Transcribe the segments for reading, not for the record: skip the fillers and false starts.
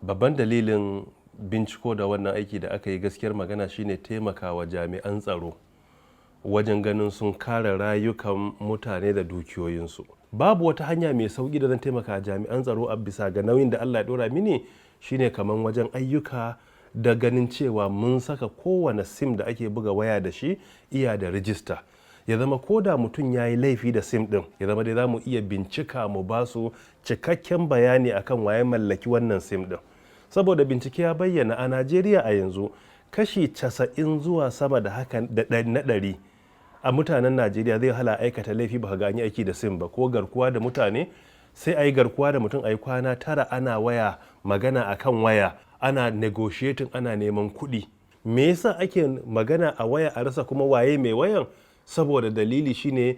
Babban dalilin binciko da wannan aiki da aka yi, gaskiyar magana, shine taimakawa jami'an tsaro wajen ganin sun kare rayukan mutane da dukiyoyinsu. Babu wata hanya mai sauƙi da zan taimaka jami'an tsaro a bisa ga nauyin da Allah ya ɗora mini shine kaman wajen ayyuka da ganin cewa mun saka kowane SIM da ake buga waya da shi iya da rijista. Ya zama ko da mutum ya yi laifi da SIM ɗin, ya zama dai za mu iya bincika mu ba su cikakken bayani akan waye mallaki wannan SIM ɗin. Saboda bincike ya bayyana a Najeriya a yanzu kashi 90 zuwa sama da haka da na 100 a mutanen Najeriya zai hala aikata laifi ba ga an yi aiki da SIM ba, ko garkuwa da mutane. Sai a yi garkuwa da mutum, a yi kwana 9 ana waya, magana akan waya, ana negotiating, ana neman kuɗi. Me yasa ake magana a waya a rasa kuma waye mai wayan? Saboda dalili shine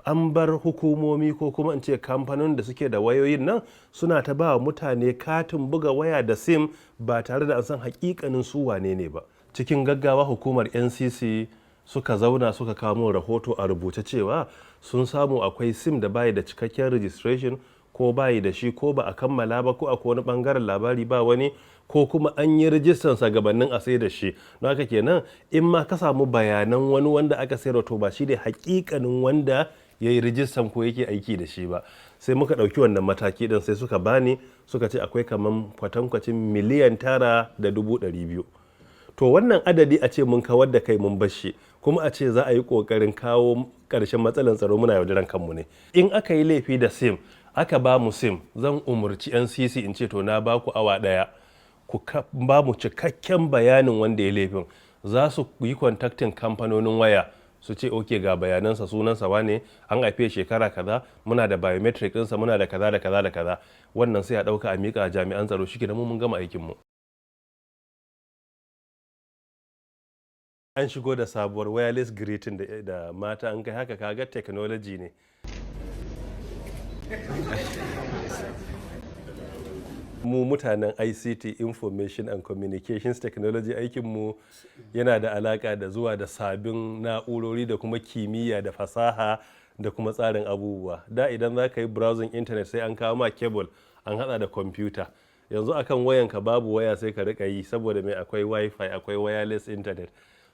an bar hukumomi, ko kuma in ce kamfanin da suke da wayoyin nan, suna ta ba wa mutane katin buga waya da SIM ba tare da an san hakikanin su wane ne ba. Cikin gaggawa hukumar NCC suka zauna, suka kawo min rahoto a rubuce cewa sun samu akwai SIM da bayi da cikakken registration, ko bayi da shi, ko ba a kammala ba, ko akwai wani bangaren labari ba wani, ko kuma an yi rijistan sa gabanin a sai da shi. Don haka kenan in ma ka samu bayanan wani wanda aka sayar, to ba shi ne hakikanin wanda ya yi rijistan ko yake aiki da shi ba. Sai muka ɗauki wannan mataki ɗin. Sai suka bani, suka ce akwai kaman kwatankwacin 9,200,000. To wannan adadi, a ce mun kawar da kai mun bar shi, kuma a ce za a yi ƙoƙarin kawo ƙarshen matsalar tsaro, muna yaudaran kanmu ne. In aka yi laifi da SIM, aka ba mu SIM, zan umurci NCC in ce, "To, na ba ku awa 1 ku ba mu cikakken bayanin wanda ya laifin." Za su yi contacting kamfanonin waya su ce, "Ok, ga bayanansa, sunansa wane, an haife shekara kaza, muna da biometric ɗinsa, muna da kaza da kaza da kaza." Wannan sai a ɗauka a miƙa jami'an tsaro, shi mu mun gama aikinmu. An shigo da sabuwar wireless greeting da mata, an kai haka, kaga technology ne. Mu mutanen ICT, Information and Communications Technology, aikinmu yana da alaka da zuwa da sabbin na'urori da kuma kimiyya da fasaha da kuma tsarin abubuwa. Da idan za ka yi browsing internet, sai an kawo ma cable an hada da kwamfuta. Yanzu akan wayanka, babu waya, sai ka rika yi, saboda mai? Akwai WiFi, akwai wireless internet.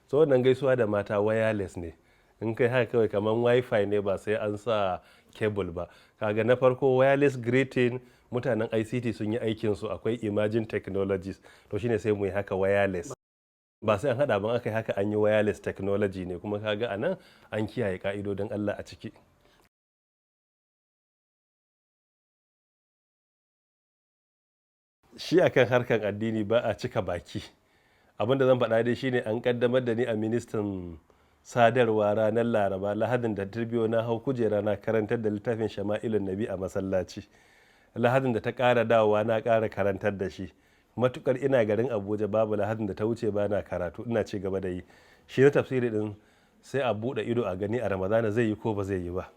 So wannan gaisuwa da mata wireless ne. In kai haka kawai, kamar WiFi ne, ba sai an sa cable ba. Kaga na farko, wireless greeting, mutanen ICT sun yi aikinsu. Akwai emerging technologies. To shine sai mu yi haka wireless, ba sai an hada ban aka yi haka, an yi wireless technology ne. Kuma kaga anan an kiyaye ka'idodin Allah a ciki. Shi akan harkan addini ba a cika baki. Abin da zan faɗa dai shine an kaddamar da ni a ministan sadarwa ranar Laraba. Lahadin da ta biyo, na hau kujera na karantar da littafin Shama'ilun Nabi a masallaci. Lahadin da ta ƙara dawowa, na ƙara karantar da shi. Matukar ina garin Abuja, babu Lahadin da ta wuce ba na karatu, ina ci gaba da yi. Shi na tafsiri din, sai a buɗe ido a gani a Ramadana zai yi ko ba zai yi ba.